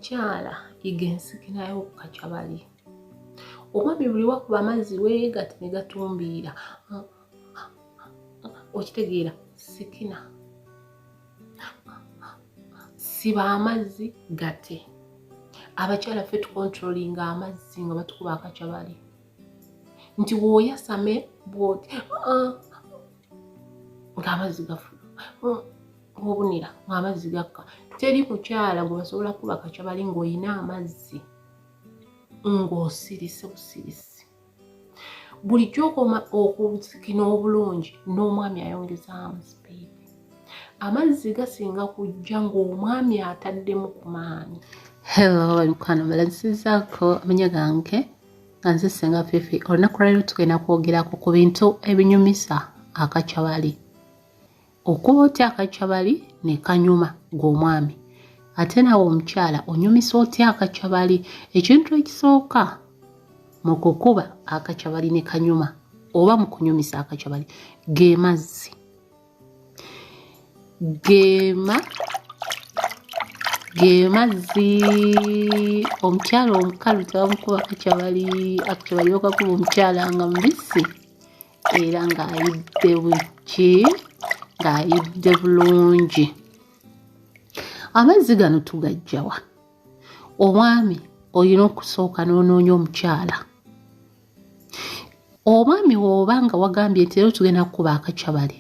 Omukyala yiga ensikinayo ku kacabali. Omwami buli wakuba amazzi weegati ne gatumbiira, okitegeera? Sikina, siba amazzi gate. Abakyala ffe tucontrollinga amazzi nga batukuba akacabali, nti w'oyasame bwoti ng'amazzi gafulu, obunira ng'amazzi gakka. Teri mukyala gwe basobola kuba kacabali ng'olina amazzi ng'osirise busirisi. Buli kyokoma okusikina obulungi n'omwami ayongezaamu sipiidi. Amazzi gasinga kujja ng'omwami ataddemu ku maanyi. Hello mikwano, mbalansizaako. Amanya gange nga nze Senga Fifi. Olunaku lwaliro tugenda kwogerako ku bintu ebinyumisa akacabali. Okuba otya akacabali ne kanyuma ng'omwami, ate naawe omukyala onyumisa otya akacabali? Ekintu ekisooka mu kukuba akacabali ne kanyuma oba mu kunyumisa akacabali ge mazzi. Ge mazzi. Omukyala omukalu tebamukuba kacabali. Akacabali bakakuba omukyala nga mubisi era ng'ayidde buki, ng'ayidde bulungi. Amazzi gano tugajjawa? Omwami olina okusooka n'onoonya omukyala. Omwami woba nga wagambye nti leero tugenda kukuba akacabali,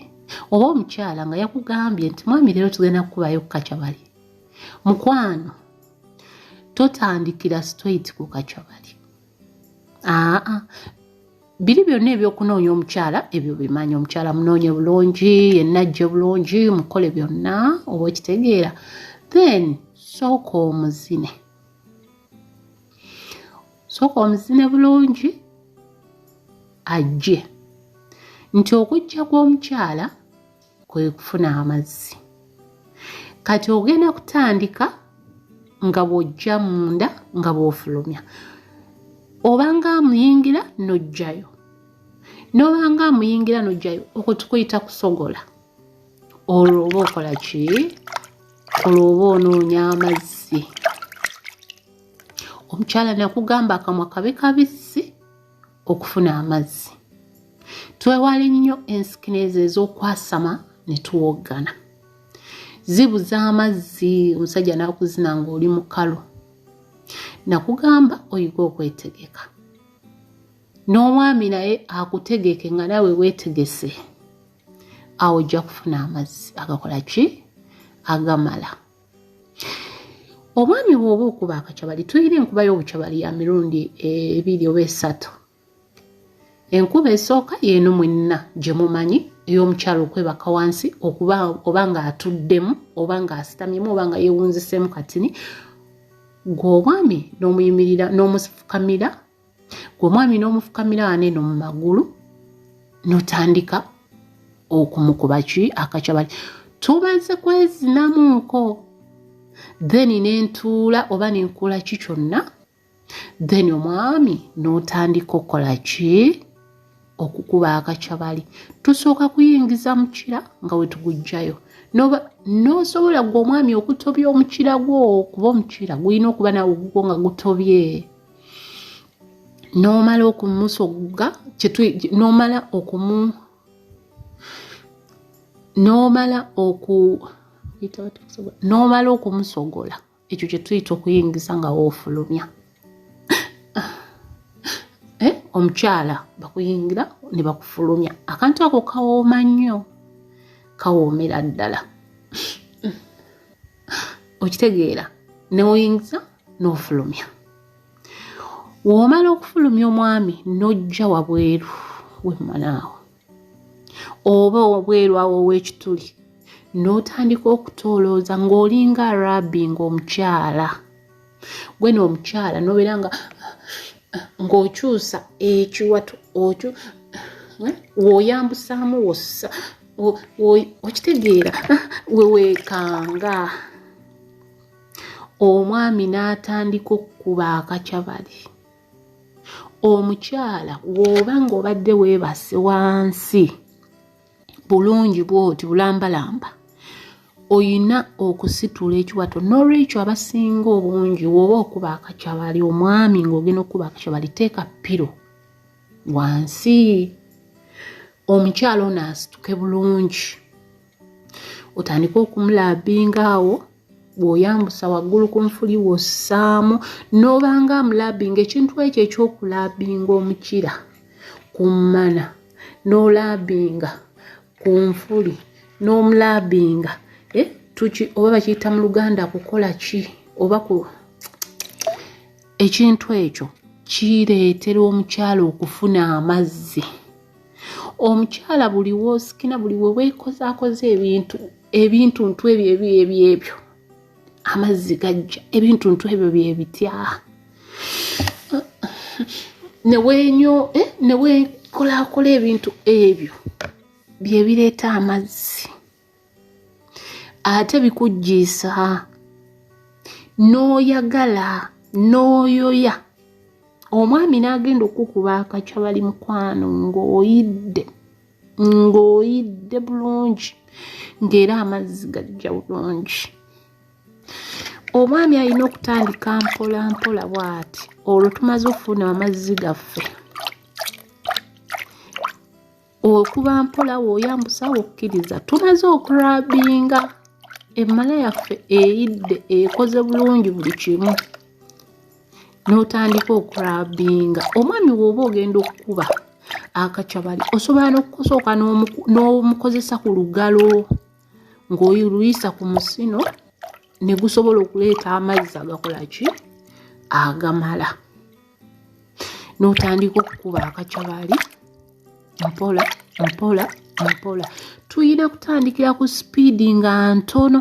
oba omukyala nga yakugambye nti mwami leero tugenda kukubayo kukacabali, mukwano totandikira straight ku kacabali. Aa, biri byonna ebyokunoonya omukyala ebyo bimanyi. Omukyala munoonye bulungi, yenna ajje bulungi, mukole byonna oba okitegeera. Then sooka omuzine, sooka omuzine bulungi ajje, nti okujja kw'omukyala kwe kufuna amazzi. Kati ogenda kutandika nga bw'ojja munda nga bw'ofulumya, obanga amuyingira n'ojjayo, n'obanga amuyingira n'ojjayo. Okwo tukuyita kusogola. Olwo oba okola ki? Olwo oba onoonya amazzi. Omukyala nakugamba akamwa kabe kabisi okufuna amazzi. Twewale nnyo ensikino ezo ez'okwasama ne tuwoggana, zibuza amazzi. Omusajja n'akuzina ng'oli mukalu. Nakugamba oyiga okwetegeka, n'omwami naye akutegeke nga naawe weetegese. Awo ojja kufuna amazzi agakola ki? Agamala. Omwami bw'oba okuba akacabali, tulina enkuba y'obucabali ya mirundi 2 oba 3. Enkuba esooka yeeno mwenna gye mumanyi, ey'omukyala okwebaka wansi okuba oba ng'atuddemu oba ng'asitamyemu oba nga yeewunziseemu katini, gwe omwami n'omuyimirira n'omufukamira, gwe omwami n'omufukamira wano eno mu magulu, n'otandika okumukuba ki? Akacabali. Tumaze kwezinamuuko, then nentuula oba nenkola ki kyonna, then omwami n'otandika okukola ki? Okukuba akacabali. Tusooka kuyingiza mukira nga we tugujjayo. N'osobola gwe omwami okutobya omukira gwo, kuba omukira gulina okuba naawe ogugwo nga gutobye. N'omala okumusoga, n'omala okumu n'omala oku n'omala okumusogola. Ekyo kye tuyita okuyingiza nga woofulumya. Omukyala bakuyingira ne bakufulumya. Akantu ako kawooma nnyo, kawoomera ddala, okitegeera? Newuyingiza n'ofulumya. W'omala okufulumya omwami, n'ojja wabweru wemmanaawo oba wabweru awo ow'ekituli, n'otandika okutoolooza ng'olinga rubbing omukyala. Gwe n'omukyala n'obeera nga ng'okyusa ekiwato, w'oyambusaamu, wossa, okitegeera? Weweekanga omwami n'atandika okukuba akacabali. Omukyala w'oba ng'obadde weebase wansi bulungi bwoti bulambalamba, Oyina okusitula ekiwato. N'olwekyo abasinga obungi woba okuba akacabali, omwami ng'ogenda okuba akacabali, teeka piro wansi, omukyala ono asituke bulungi, otandike okumulabinga awo bw'oyambusa waggulu ku nfuli w'ossaamu n'obanga amulabinga. Ekintu ekyo ekyokulabinga omukira ku mmana n'olabinga ku nfuli n'omulabinga, tuki oba bakiyita mu Luganda kukola ki oba ku ekintu ekyo kireetera omukyala okufuna amazzi. Omukyala buli woosikina, buli we weekozaakoza ebintu ebintuntu ebyo ebyo ebyo ebyo, amazzi gajja. Ebintuntu ebyo bye bitya newenyo neweekolakola ebintu ebyo bye bireeta amazzi, ate bikuggiisa n'oyagala n'oyoya. Omwami n'agenda okukuba akacabali, mukwano, ng'oyidde, ng'oyidde bulungi, ng'era amazzi gajja bulungi. Omwami alina okutandika mpola mpola bw'ati. Olwo tumaze okufuna amazzi gaffe, okuba mpola w'oyambusa wokkiriza, tumaze okurabinga, emmala yaffe eyidde, ekoze bulungi buli kimu, n'otandika okurabinga. Omwami bw'oba ogenda okukuba akacabali, osobola n'okusooka n'omukozesa ku lugalo ng'oluyisa ku musino ne gusobola okuleeta amazzi agakola ki, agamala, n'otandika okukuba akacabali mpola mpola mpola. Tuyina kutandikira ku sipiidi nga ntono,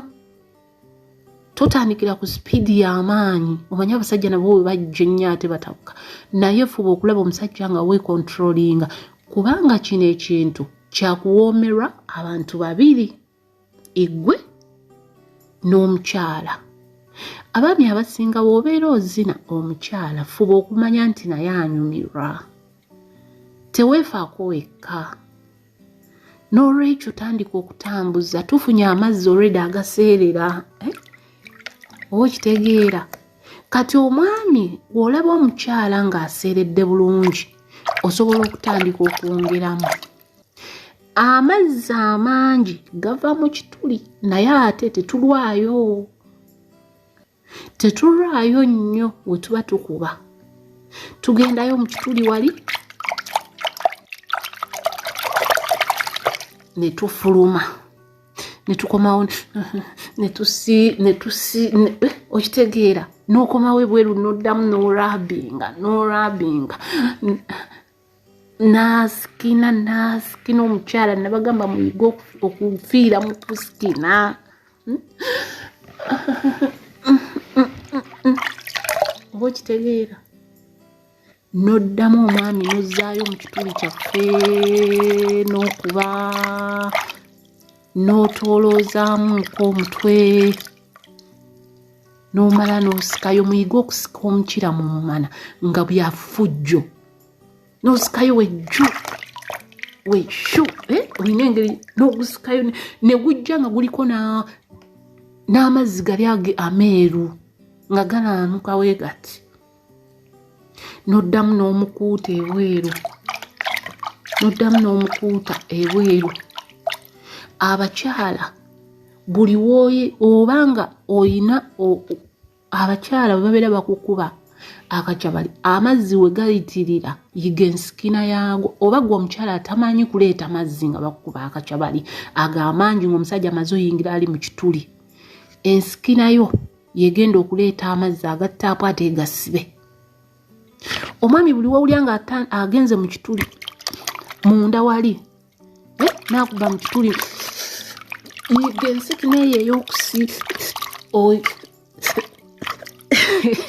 totandikira ku sipiidi y'amaanyi. Omanyi abasajja nabo bwe bajja ennyo ate batabuka, naye fuba okulaba omusajja nga weekontrolinga, kubanga kino ekintu kyakuwoomerwa abantu babiri, eggwe n'omukyala. Abaami abasinga bw'obeera ozina omukyala, fuba okumanya nti naye anyumirwa, teweefaako wekka. N'olwekyo tandika okutambuza, tufunye amazzi olwedde agaseerera, oba okitegeera. Kati omwami bw'olaba omukyala ng'aseeredde bulungi, osobola okutandika okwongeramu amazzi amangi gava mu kituli, naye ate tetulwayo, tetulwayo nnyo. We tuba tukuba tugendayo mu kituli wali ne tufuluma ne tukomawo ne tusi ne tusi okitegeera, n'okomawo ebweru n'oddamu n'orabinga n'orabinga, n'asikina n'asikina omukyala. Nabagamba muyige okufiira mu kusikina. Oba okitegeera, n'oddamu omwami n'ozzaayo mu kituli kyaffe n'okuba n'otooloozaamuko omutwe n'omala n'osikayo. Muyige okusika omukira mu mumana nga byafujjo, n'osikayo wejju weshu, olina engeri n'ogusikayo ne gujja nga guliko n'amazzi gali age ameeru nga galaanuka we gati, n'oddamu n'omukuuta ebweru, n'oddamu n'omukuuta ebweru. Abakyala buli wooye obanga oyina, abakyala bwe babeera bakukuba akacabali, amazzi we gayitirira, yiga ensikina yaago. Oba gwe omukyala atamanyi kuleeta mazzi nga bakukuba akacabali ago amangi, ng'omusajja amaze oyingira ali mu kituli, ensikina yo yegenda okuleeta amazzi agattaapu ate gasibe. Omwami buli wawulya nga agenze mu kituli munda wali, nakuba mu kituli, yiga ensikina eyo ey'okusi,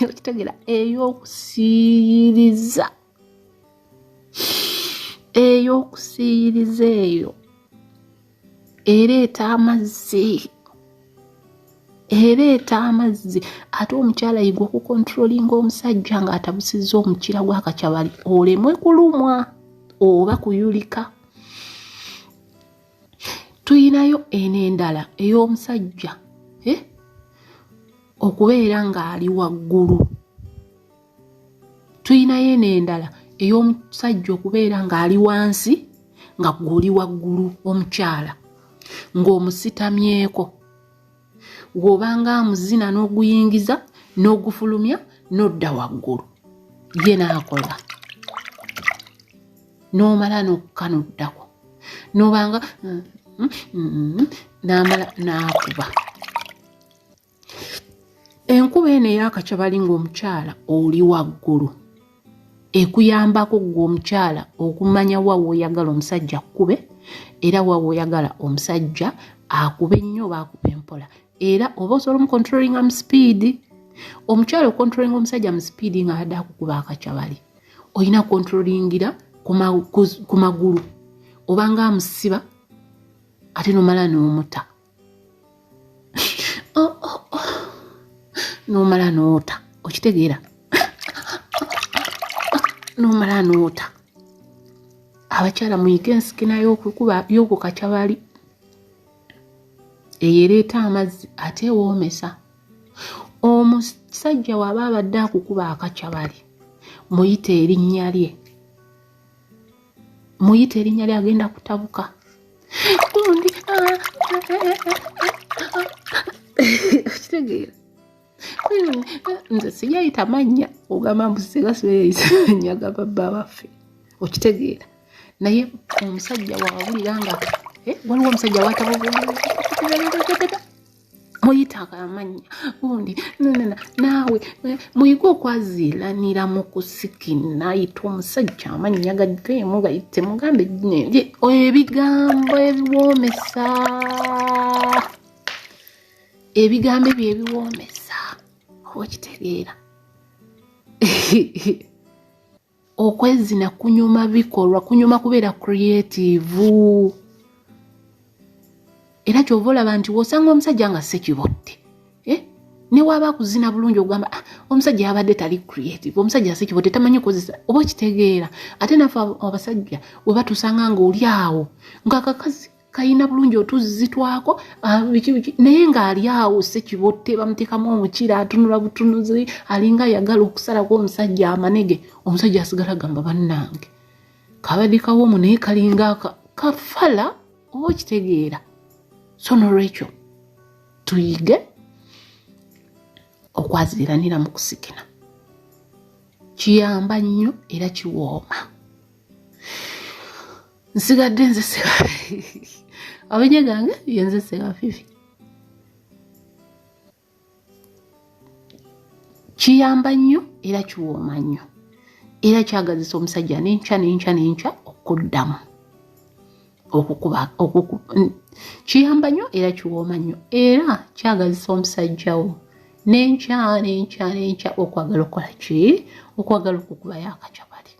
okitegera, ey'okusiiyiriza, ey'okusiiyiriza eyo ereeta amazzi, ereeta amazzi. Ate omukyala yiga okukontrolinga omusajja ng'atabusizza omukira gw'akacabali, olemwe kulumwa oba kuyulika. Tuyinayo eno endala ey'omusajja okubeera ng'ali waggulu. Tuyinayo eno endala ey'omusajja okubeera ng'ali wansi nga gw'oli waggulu omukyala ng'omusitamyeko. Bw'obanga amuzina n'oguyingiza n'ogufulumya n'odda waggulu ye n'akola n'omala n'okka n'oddako n'obanga n'amala n'akuba. Enkuba eno ey'akacabali ng'omukyala oli waggulu ekuyambako ggwe omukyala okumanya wa w'oyagala omusajja akkube era wa w'oyagala omusajja akube nnyo oba akube mpola, era oba osobola omukontrolinga mu sipiidi. Omukyala okontrolinga omusajja mu sipiidi ng'abadde akukuba akacabali, olina kontrolingira ku magulu obanga amusiba ate nomala n'omuta nomala n'ota, okitegeera, nomala n'ota. Abakyala muyige ensikina y'okukacabali eyo ereeta amazzi ate ewoomesa. Omusajja w'aba abadde akukuba akacabali muyite erinnya lye, muyite erinnya lye, agenda kutabuka gundi, okitegeera. Nze sijayita mannya, ogamba mbu singa sibeeyisa mannya ga babba baffe, okitegeera. Naye omusajja wawulira nga waliwo omusajja watabuka, muyita amannya gundi naawe muyige okwaziiranira mu kusikina. Yita omusajja amannya gaveemu, gayite, mugambe ebigambo ebiwoomesa, ebigambo ebyo ebiwoomesa, oba okitegeera. Okwezina kunyuma bikolwa, kunyuma kubeera creative. Era kyova olaba nti wosanga omusajja nga sekibotte, ne waaba akuzina bulungi ogamba omusajja yabadde tali creative, omusajja sekibotte tamanyi kukozesa, oba okitegeera. Ate naffe abasajja we batusanga ng'oli awo ng'akakazi kayina bulungi otuzzi twako biki biki, naye ng'ali awo sekibotte bamuteekamu omukira atunula butunuzi alinga ayagala okusalako omusajja amanege, omusajja asigala agamba bannange kabadde kawoomu naye kalinga kafala, oba okitegeera. So nolwekyo tuyige okwaziiranira mu kusikina, kiyamba nnyo era kiwooma. Nsigadde nze amannya gange yenze Ssegafifi. Kiyamba nnyo era kiwooma nnyo era kyagazisa omusajja n'enkya n'enkya n'enkya okuddamu okukuba. Kiyamba nnyo era kiwooma nnyo era kyagazisa omusajja wo n'enkya n'enkya n'enkya okwagala okukola ki, okwagala okukubayo akacapati.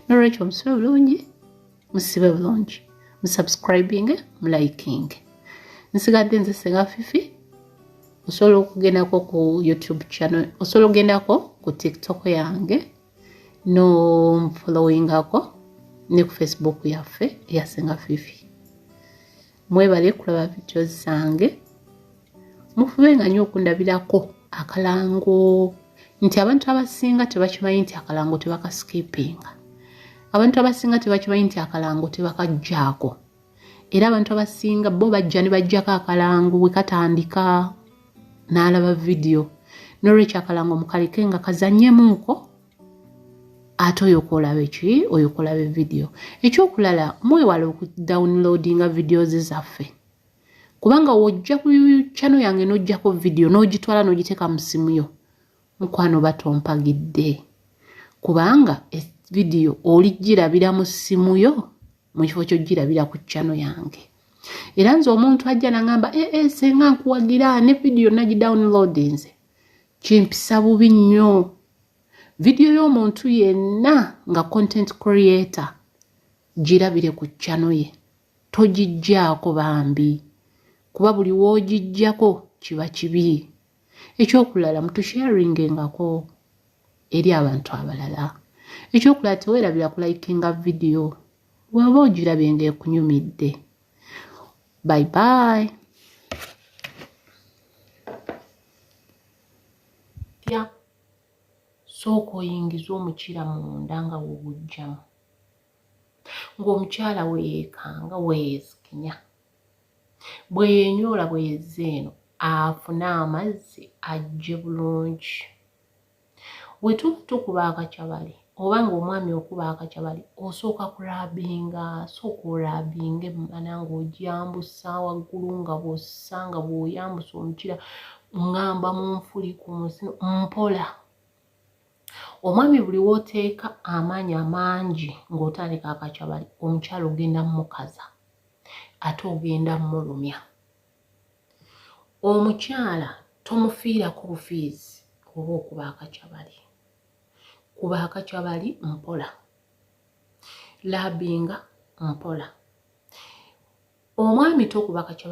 Nolwekyo musibe bulungi, musibe bulungi, musubscribing, muliking. Nsigadde nze Ssegafifi. Osobola okugendako ku YouTube channel, osobola okugendako ku TikTok yange nofollowingako ne ku Facebook yaffe eya Ssenga Fifi. Mwebale kulaba video zange, mufubenga nnyo okundabirako akalango nti abantu abasinga tebakimanyi nti akalango tebakaskipinga, abantu abasinga tebakimanyi nti akalango tebakajjaako, era abantu abasinga bo bajja ne bajjako akalango bwe katandika n'alaba vidiyo. Nolwekyo akalango mukaleke nga kazannyemuuko, ate oyo kwolaba eki, oyo kwolaba evidiyo. Ekyokulala, mwewala okudownloadinga videos zaffe, kubanga wojja ku channel yange n'ojjako vidiyo n'ogitwala n'ogiteeka mu ssimu yo, mukwano batompagidde, kubanga vidiyo oligirabira mu ssimu yo mu kifo ky'ogirabira ku channel yange. Era nze omuntu ajja n'angamba senga nkuwagira ne vidiyo nagidownloadinze, kimpisa bubi nnyo. Vidiyo y'omuntu yenna nga content creator girabire ku channel ye, togijjaako bambi, kuba buli w'ogijjako kiba kibi. Ekyokulala, mutusharingengako eri abantu abalala. Ekyokulala, teweerabira kulikinga vidiyo bw'oba ogirabye ng'ekunyumidde. Bye bye. Tya sooka oyingize omukira munda nga wogujjamu ng'omukyala weyeekanga weyezikinya bwe yenyoola bwe yezza eno afune amazzi ajje bulungi. We tuba tukuba akacabali oba ng'omwami okuba akacabali osooka kuraabinga, sooka oraabinge emmana ng'ogyambusa waggulu nga bw'ossa nga bw'oyambusa omukira ngamba mu nfuli ku nsi mpola. Omwami buli w'oteeka amaanyi amangi ng'otandika akacabali omukyala ogenda mmukaza ate ogenda mmulumya. Omukyala tomufiirako bufiizi oba okuba akacabali. Kuba akacabali mpola. Laabinga mpola. Omwami tokuba kacabali.